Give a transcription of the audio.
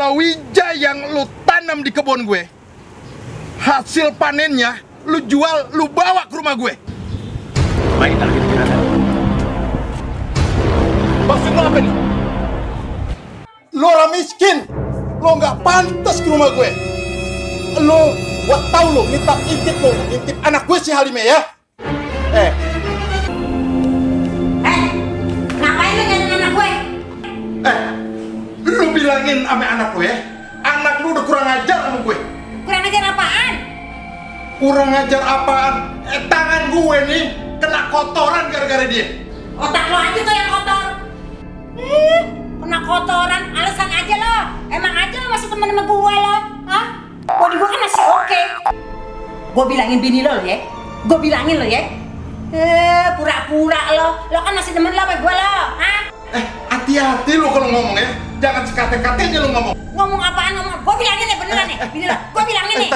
palawija yang lu tanam di kebun gue, hasil panennya lu jual, lu bawa ke rumah gue. Baik, tak gitu kira-kira. Maksud lu apa nih? Lu orang miskin, lu nggak pantas ke rumah gue. Lu, gua tahu lu minta intip anak gue si Halime ya. Ngapain lu nyari anak gue? Lu bilangin sama anak lu ya, anak lu udah kurang ajar sama gue. Kurang ajar apaan? Kurang ajar apaan? Tangan gue nih kena kotoran gara-gara dia. Otak lo aja tuh yang kotor. Kena kotoran, alasan aja lo. Emang aja lo masih temen sama gue lo. Hah? Body gue kan masih oke. Gue bilangin bini lo ya. Gue bilangin lo ya. Pura-pura lo. Lo kan masih temen lo sama gue lo. Hah? Hati-hati lu kalau ngomong ya. Jangan sekate-katenya lu ngomong. Ngomong apaan ngomong? Gue bilangin ya beneran nih. Bini lo. Gue bilangin nih.